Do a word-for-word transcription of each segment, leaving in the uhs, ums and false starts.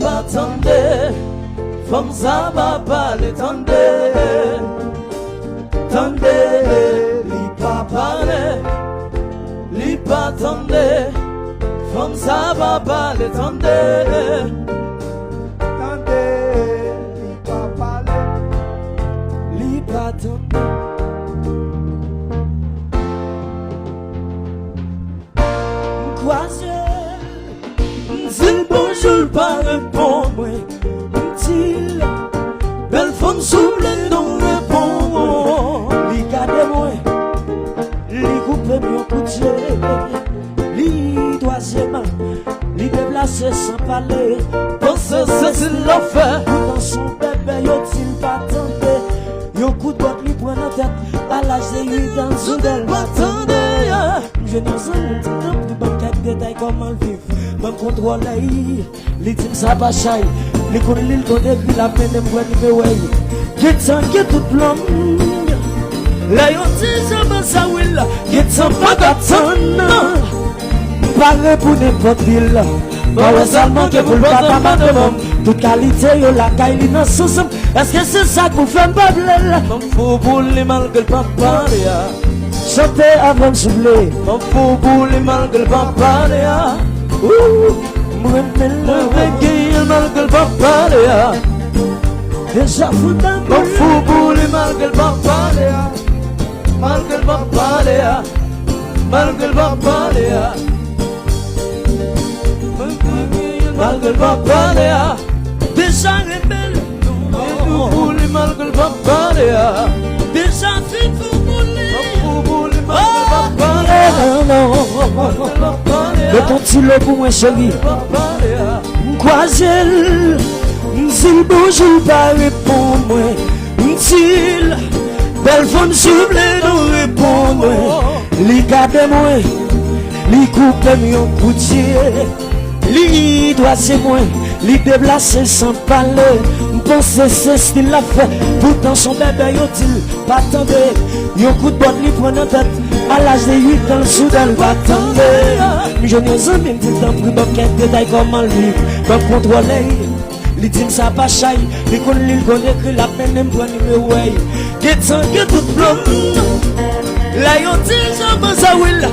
pa tande, fanm sa pa pale, tande, tande, li pa pale, li pa tande, fanm sa pa pale, tande, tande, li pa pale, li pa tande. M kwaze l, m di l bonjou, l pa reponn mwen. M di l, bèl fanm, si w vle non, reponn mwen. Li gade mwen, li koupe m yon kout je. Li twazyèm, li deplase san pale. Panse se stil l ap fè. Poutan se yon bèbè, yo di l pa tande. Yon kout bòt li pran nan tèt. A laj de uit an, sou dèl pa tande. M jwenn yon zanmi, m di, tanpri, ban m kèk detay kòman l viv. Ban m kontwole. Li di m sa pa chay. Li konn li, l konn ekri, l ap mennen m pran nimewo l. Gentan gen tout plan m. Lè yo di jan m sa wi l, gentan pa ka tann. M pare pou nenpòt bil. Pa wè sa l manke pou l pa ta madanm. Tout kalite yo lakay li nan sans m. Èske se sa k pou fè m pa vle l? Fanm fou pou li malgre l pa pale a. Chante avè m souple. Fanm fou pou li malgre l pa pale a. Ooh, m renmen l. Mwen vle genyen l malgre l pa pale a. Deja fou damou. Fanm fou pou li malgre l pa pale a. Malgre l pa pale a. Malgre l pa pale a. Malgre l pa pale a. Deja renmen l. Li fou pou li malgre l pa pale a. Deja fin fou pou li. Fou pou li malgre l pa pale a. Malgre l pa pale a. Met yon ti lo pou mwen, cheri. Malgre l pa pale a. M kwaze l, m di l bonjou, l pa reponn mwen. M di l, bèl fanm, si w vle non, reponn mwen. Li gade mwen, li koupe m yon kout je. Li twaze mwen, li deplase san pale. M panse se stil l ap fè. Poutan se yon bèbè, yo di l pa tande. Yon kout bòt li pran nan tèt. A laj de uit an, l sou dèl pa tande. M jwenn yon zanmi, m di l, tanpri, ban m kèk detay kòman l viv. Ban m kontwole. Li di m sa pa chay. Li konn li, l konn ekri, l ap mennen m pran nimewo l. Gentan gen tout plan m. Lè yo di jan m sa wi l,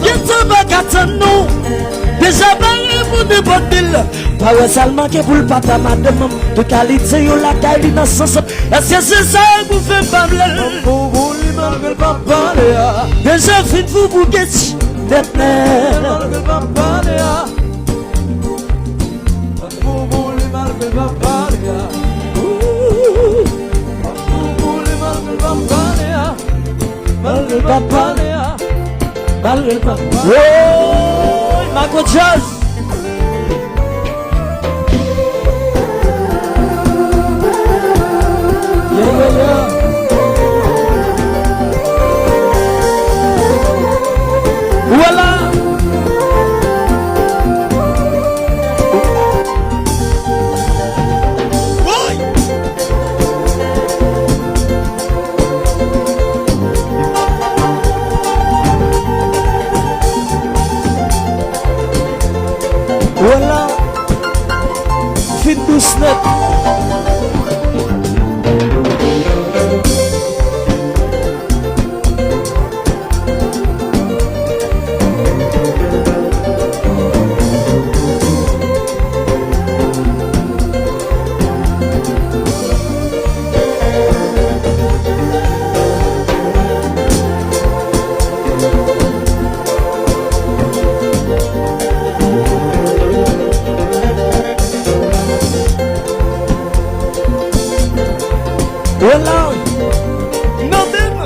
gentan pa ka tann non. Deja pare pou nenpòt bil. Pa wè sa l manke pou l pa ta madanm. Tout kalite yo lakay li nan sans. Èske se sa k pou fè m pa vle l? Fanm fou pou li malgre l pa pale a. Deja fin fou pou Getty nèt nèt. Malgre l pa pale a. Fanm fou pou li malgre l pa pale a. Ooh. Fanm fou pou li malgre l pa pale a. Malgre l pa pale a. Malgre l pa pale a. Woy, Marco Jazz. Yeah, yeah, yeah. Ou wè la. Woy! Vwala, fin dous nèt. Vwala, nan men m.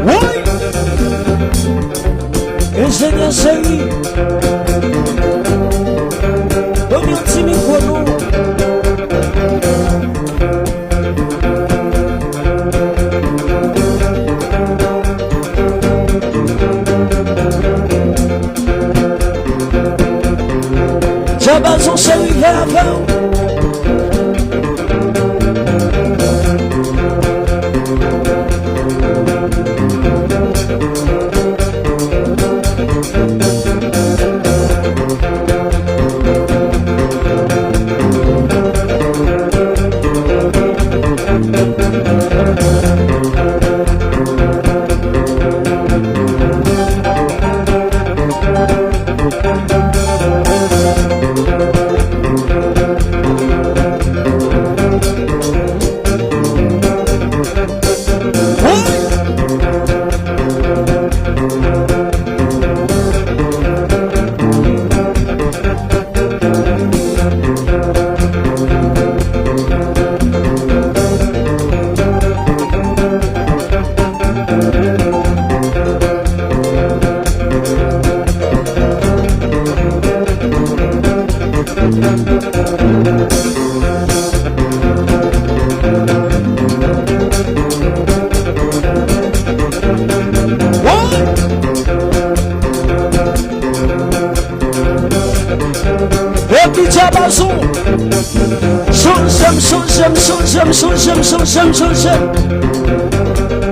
Woy! Enjenyè cheri, Se rive avè w. Epi Djabazon. Chanje m, chanje m, chanje m, chanje m, chanje m, chanje m.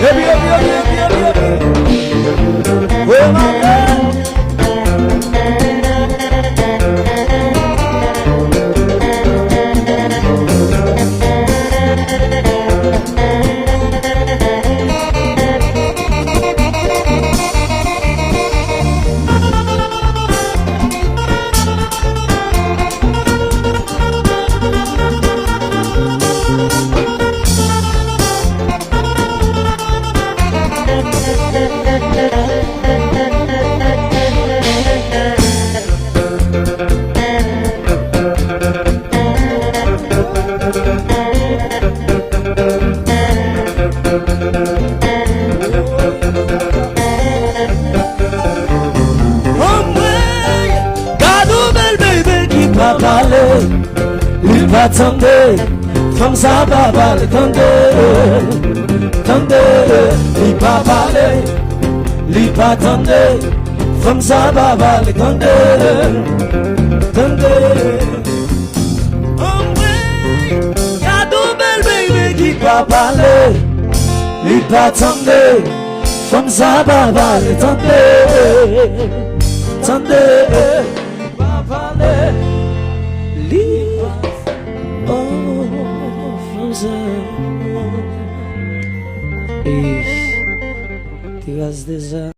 Epi, epi, epi, epi, epi, epi. Wè, maten. Anmwey, gad yon bèl bebe ki pa pale, li pa tande. Fanm sa pa pale, tande, tande, li pa pale, li pa tande. Fanm sa pa pale, tande, tande. Anmwey, gad yon bèl bebe ki pa pale, li pa tande. Fanm sa pa pale, tande, tande. Pa pale, li, oh, fanm sa. Ey, te raz de sa.